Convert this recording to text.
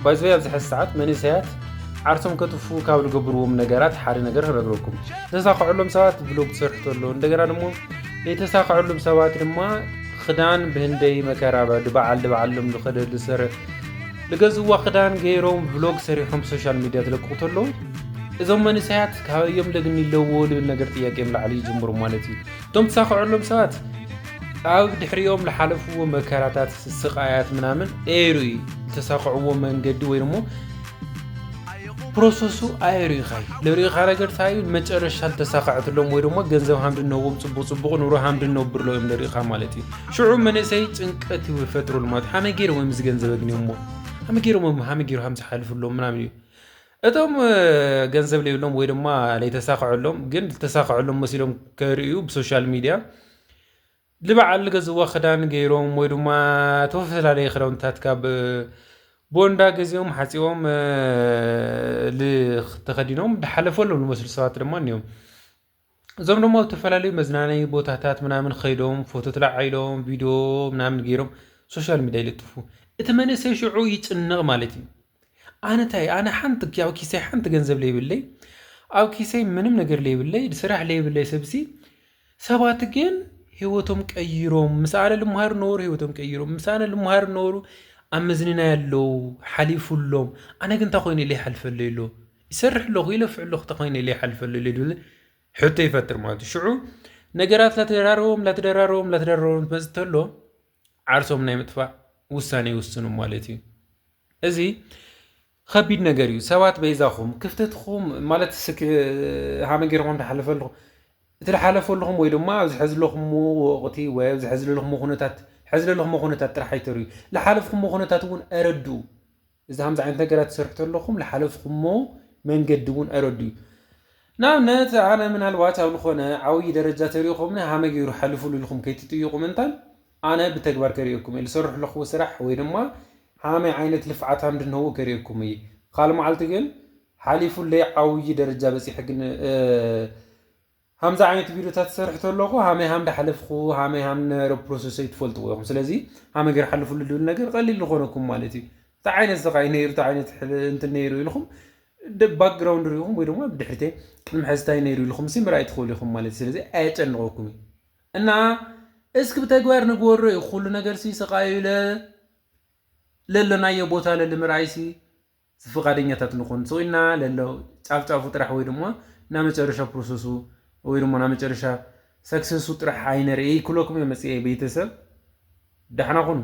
ባይዘወይ ኣብዚ ሕዚ ሰዓት መንእሰያት ዓርሶም ከጥፉ ካብ ዝገብርዎም ነገራት ሓደ ነገር ክነግረኩም። ዝተሳኽዐሎም ሰባት ብሎግ ትሰርሑ ተሎ፣ እንደገና ድማ ዘይተሳኽዐሎም ሰባት ድማ ክዳን ብህንደይ መከራ ድበዓል ድበዓሎም ዝኸደሉ ዝሰረ ዝገዝእዋ ክዳን ገይሮም ብሎግ ሰሪሖም ብሶሻል ሚድያ ትለቅቑ ተሎ፣ እዞም መንእሰያት ካበዮም ለግኒ ኣለዎ ልብል ነገር ጥያቄ ምላዕሊ ይጅምሩ ማለት እዩ። እቶም ተሳኽዐሎም ሰባት ኣብ ድሕሪኦም ዝሓለፍዎ መከራታት፣ ስቃያት ምናምን ኣይርእዩ፣ ዝተሳኽዕዎ መንገዲ ወይ ደሞ ፕሮሰሱ ኣይርእዩኻይ። ለርእዩኻ ነገር እንታይ እዩ? መጨረሻ ዝተሳኽዐትሎም ወይ ደሞ ገንዘብ ሃምድነዎም፣ ጽቡቕ ጽቡቕ ኑሮ ሃምድነብርሎ እዮም ለርእዩኻ ማለት እዩ። ሽዑ መንእሰይ ጭንቀት ይፈጥሩሉ ማለት እዩ። ሃመይ ገይሮም እዮም እዚ ገንዘብ ኣግንዮሞ? ሃመይ ገይሮም እዮም፣ ሃመይ ገይሩ ሃምዚ ሓልፍሎም ምናምን እዩ። እቶም ገንዘብ ለይብሎም ወይ ድማ ለይተሳኽዐሎም ግን ዝተሳኽዐሎም መሲሎም ከርእዩ ብሶሻል ሚድያ ልበዓል ገዝዋ ክዳን ገይሮም ወይ ድማ ተፈላለየ ክዳውንታት ካብ ቦንዳ ገዚኦም ሓፂቦም ተኸዲኖም ድሓለፈሎም ዝመስሉ ሰባት ድማ እኒኦም። እዞም ድማ ዝተፈላለዩ መዝናነይ ቦታታት ምናምን ኸይዶም ፎቶ ትላዓይሎም ቪድዮ ምናምን ገይሮም ሶሻል ሚድያ ይልጥፉ። እቲ መንእሰይ ሽዑ ይጭነቕ ማለት እዩ። ኣነ እንታይ ኣነ ሓንቲ ኣብ ኪሰይ ሓንቲ ገንዘብ ለይብለይ፣ ኣብ ኪሰይ ምንም ነገር ለይብለይ፣ ስራሕ ለይብለይ ሰብሲ ሰባት ግን ህይወቶም ቀይሮም፣ ምስ ኣነ ልምሃር ነበሩ ህይወቶም ቀይሮም፣ ምስ ኣነ ልምሃር ነበሩ ኣብ መዝንና ያለው ሓሊፉሎም። ኣነ ግን እንታይ ኮይነ ኢለ ይሓልፈለይ ኣሎ? ይሰርሕ ኣለኹ፣ ይለፍዕ ኣለኹ፣ እንታይ ኮይነ ኢለ ይሓልፈለይ ኣሎ? ይብል ሕቶ ይፈጥር ማለት እዩ። ሽዑ ነገራት ላተደራረቦም ላተደራረቦም ላተደራረቦም ትመፅእ ተሎ ዓርሶም ናይ ምጥፋእ ውሳኔ ይውስኑ ማለት እዩ። እዚ ከቢድ ነገር እዩ። ሰባት በይዛኹም ክፍተትኹም ማለት ስክ ሃመ ገይርኹም ትሓልፈ ኣለኹም እቲ ዝሓለፈ ኣለኹም ወይ ድማ ኣብዚ ሕዚ ኣለኹምዎ ወቕቲ ወይ ኣብዚ ሕዚ ዘለኹምዎ ኩነታት ሕዚ ዘለኹምዎ ኩነታት ጥራሕ ኣይተርእዩ። ዝሓለፍኩምዎ ኩነታት እውን ኣረድኡ። እዚ ከምዚ ዓይነት ነገራት ትሰርሑ ተለኹም ዝሓለፍኩምዎ መንገዲ እውን ኣረድኡ። ንኣብነት ኣነ ምናልባት ኣብ ዝኾነ ዓብዪ ደረጃ ተሪእኹምኒ ሃመ ገይሩ ሓልፉሉ ኢልኩም ከይትጥይቑ ምንታን ኣነ ብተግባር ከርእየኩም እየ። ዝሰርሕ ኣለኹዎ ስራሕ ወይ ድማ ሃመይ ዓይነት ልፍዓት ሃምድነዎ ከርእየኩም እየ። ካልእ መዓልቲ ግን ሓሊፉለይ ዓብዪ ደረጃ በፂሐ ግን ሃምዚ ዓይነት ቪድዮታት ዝሰርሕ ተለኹ ሃመይ ሃም ዳሓለፍኹ ሃመይ ሃም ነበረ ፕሮሰሰይ ትፈልጥዎ ኢኹም። ስለዚ ሃመ ገይር ሓልፉሉ ዝብል ነገር ቀሊል ዝኾነኩም ማለት እዩ። እንታይ ዓይነት ስቃይ ነይሩ እንታይ ዓይነት ሕል- እንትን ነይሩ ኢልኩም ባክግራውንድ ሪኢኹም ወይ ድማ ብድሕሪተ ቅድሚ ሕዝታይ ነይሩ ኢልኩም ሲ ምርኣይ ትኽእሉ ኢኹም ማለት እዩ። ስለዚ ኣየጨንቐኩም እዩ። እና እስኪ ብተግባር ንግበሮ እዩ ኩሉ ነገር ሲ ስቃዩ ለ ለለናዮ ቦታ ለሊ ምርኣይ ሲ ፍቓደኛታት ንኾን ስቕ ኢልና ለሎ ጫፍ ጫፉ ጥራሕ ወይ ድማ እና መጨረሻ ፕሮሰሱ ወይ ድማ እና መጨረሻ ሰክሰሱ ጥራሕ ኣይነርኢ ክብለኩም እየ መፅአ ቤተሰብ። ዳሕና ኩኑ።